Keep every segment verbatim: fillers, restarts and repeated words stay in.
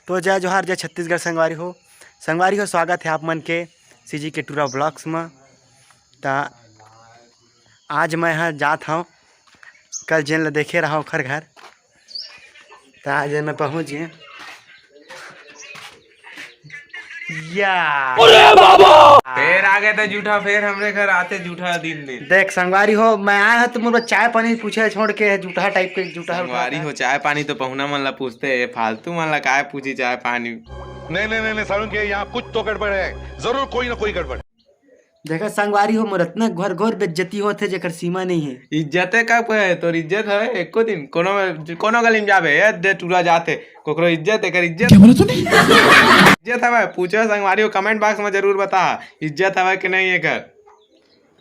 तो जय जोहार, जय छत्तीसगढ़ संगवारी हो। संगवारी हो, स्वागत है आप मन के CG के टूरा vlogs म। त आज मैं ह जात हव, कल जेन ल देखे रहा ओखर घर, त आज मैं पहुँच गए। या। फेर आ गए थे जूठा, फेर हमरे घर आते जूठा दिन दिन। देख संगवारी हो, मैं आया हूँ तो मोर चाय पानी पूछे छोड़ के जूठा टाइप के जूठा संगवारी हो, चाय पानी तो पहुना मन ला पूछते, ये फालतू मन ला काय पूछी चाय पानी। नहीं नहीं नहीं नहीं, सारुण के यहाँ कुछ तो गड़बड़ है, जरूर कोई ना कोई गड़बड़। देखा संगवारी हो, मोर अतना घोर घोर बेइज्जती होत हे जेकर सीमा नहीं है। इज्जते का पे है तोर, इज्जत है एको दिन कोनो कोनो गली में जाबे, ए दे टूरा जात हे, कोकरो इज्जत, एकर इज्जत। क्या बोला तूने? इज्जत हवय, पूछो संगवारी हो, comment box में जरूर बता, इज्जत हवय कि नहीं एकर।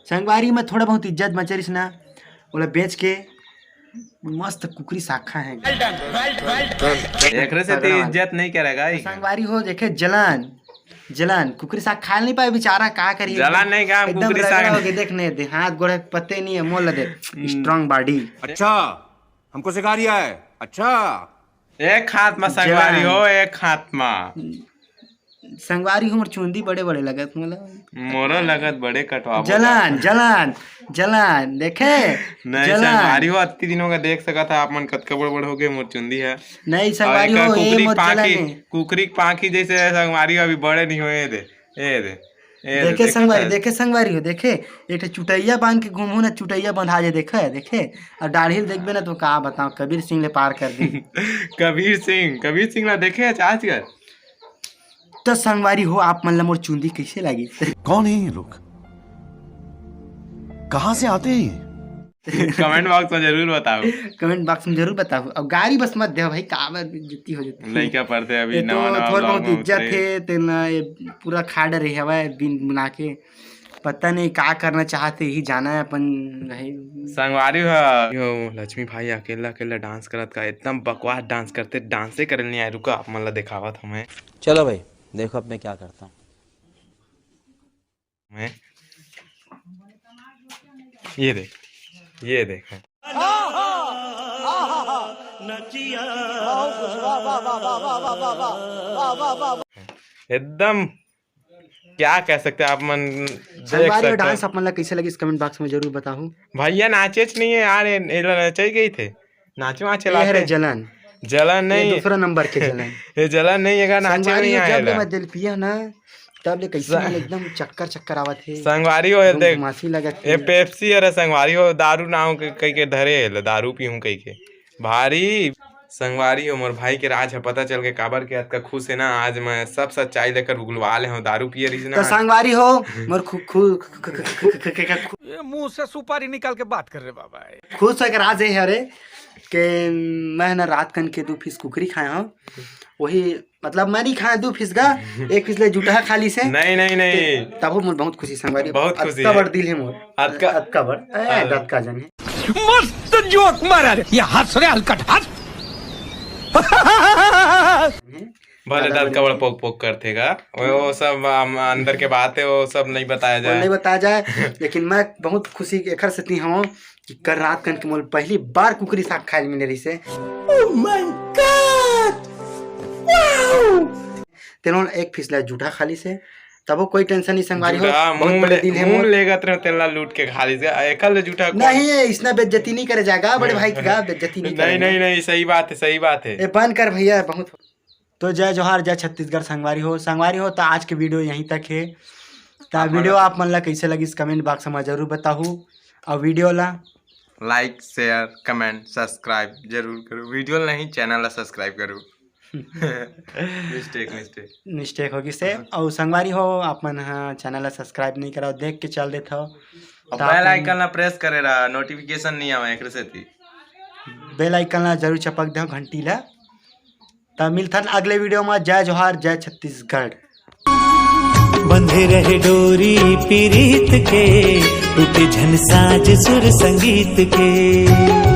संगवारी में थोड़ा बहुत इज्जत बचे रिस ना, ओला बेच के मस्त कुकरी साग खाए हैं। एकरे से ते इज्जत नहीं करेगा ई। संगवारी हो देखे जलन, जलन, कुकरी साग खा नहीं पाए बेचारा, का करिए? जलन नहीं का, एकदम कुकरी साग रगड़ा हो गए, देख नहीं दे, हाथ गोड़ पत्ते नहीं है, मोल दे, strong body। अच्छा, हमको सिखा रिया है। अच्छा, एक हाथ में संगवारी हो, एक हाथ में। संगवारी हो, मोर चुंदी बड़े बड़े लगत मोला। मोरो लगत बड़े कटवाबो जलन, जलन, जलन, देखे? नहीं, जलन। संगवारी हो, अत्ती दिन हो गए, देख सकत है आप मन, कतका बड़ बड़ हो गए मोर चुंदी है। नहीं, संगवारी हो, ए कुकरी मोर पाखी, जलन है। कुकरी पाखी जैसे है संगवारी हो, अभी बड़े नहीं होए दे। ए दे, ए दे, देखे संगवारी, देखे संगवारी हो, देखे, एक ठे चुटैया बांध के घूमू ना, चुटैया बंधा जे, देखे, देखे, और दाढ़ी ल देखबे ना तो का बताओ, कबीर सिंह ले पार कर दे। कबीर सिंह, कबीर सिंह ला देखे आज, आज कर। तो संगवारी हो, आप मन ला मोर चुंदी कैसे लगी? कौन है ये लोग? कहाँ से आते हैं ये? Comment box में जरूर बताओ। Comment box में जरूर बताओ। अब गारी बस मत दे भाई, काबर बेइज्जती हो जाती है। लइका पढ़ते अभी ये तो नवा नवा थोड़ा vlog बहुत में इज्जत उतरे। है, तेना ये पूरा खा डरे हवा बिन बुना के। पता नहीं का करना चाहते ही जाना है अपन रहे। संगवारी हो, यो लक्ष्मी भाई अकेला अकेला dance करत का, एकदम बकवास dance करते, dance करे नहीं आए। रुका, आप मन ला देखावत हमें। चलो भाई, देखो अब मैं क्या करता हूँ। मैं ये देख, ये देख। एकदम क्या कह सकते हैं आप मन, देख सकते हैं। Dance आप मन ला कैसे लगिस comment box में जरूर बताहू। भैया नाचेच नहीं है यार, एला नचाई गई थे। नाचे वाचे ये लाते हरे हैं। जलन। जलन ये नहीं। दूसरा नंबर के जलन। ये जलन नहीं है, नाचे संगवारी नहीं हो, आए जब ले ला। मैं दिल पिया ना, तब ले कैसे स- मन एकदम चक्कर चक्कर आवत हे। संगवारी हो, ये एकदम देख। घुमासी लगत ये हे। Pepsi हरे संगवारी हो, दारू नाव के कह के धरे हे, दारू पीहूं कह के। भारी संगवारी हो, मोर भाई के राज ह पता चल के काबर के अतका खुश है ना। आज मैं सब सच्चाई लेकर उगलवा ले हूँ, दारू पिए रही ना। तो संगवारी हो, मोर खु-, खु-, खु-, ये मुंह से सुपारी निकाल के बात कर रहे बाबा। खुश होके राज ये हरे के मैं ना रात कन के दू piece कुकरी खाए हूँ, वही मतलब मैं नहीं खाए दू piece का, एक piece ले जुटहा खा ली से। नहीं, नहीं, नहीं। तब मोर बहुत खुशी संगवारी, बहुत खुशी अतका है। बड़ दिल है मोर। अतका अतका बड़, ए, हाँ। अतका जन है। मस्त joke मारा रे, ये हंस रे हलकट हंस। भले दादा दांत कबड़ पोक पोक करथे गा, वो, वो सब, अम, अंदर के बात है, वो सब नहीं बताया वो जाए। नहीं बताया जाए, लेकिन मैं बहुत खुशी एकर सेती हूँ कि कल रात कन के मोल पहली बार कुकरी साग खाए मिले रही से। Oh my God! Wow! तेनों एक piece ला जूठा खा ली से, तबो कोई tension नहीं संगवारी हो, जूठा, बहुत मुंह बड़े ले, दिल है मुंह मोर। लेगत रहे तेला लूट के खा ली से, एकल जूठा कौन? नहीं, इसना बेइज्जती नहीं करे जाएगा, बड़े भाई का बेइज्जती नहीं नहीं, करेंगे। नहीं, नहीं, सही बात है, सही बात है। ए, बंद कर भैया, बहुत तो जय जोहार, जय छत्तीसगढ़ संगवारी हो। संगवारी हो, तो आज के video यहीं तक है। तो आप video आप मन ला कैसे लगिस, comment box में जरूर बताहू। और video ला like, share, comment, subscribe जरूर करो। Video ला नहीं, channel ला subscribe करो। Mistake, mistake। Mistake होगी से। और संगवारी हो, आप मन ह channel ला subscribe नहीं करो, देख के चल देत हो। और तो आप bell मन icon ला press करे रहा, notification नहीं आवे एकरे सेती। Bell icon ला जरूर चपक दो, घंटी ला। त मिलथन अगले video में। जय जोहार, जय छत्तीसगढ़। बंधे रहे डोरी पीरीत के, टूटे झन साज सुर संगीत के।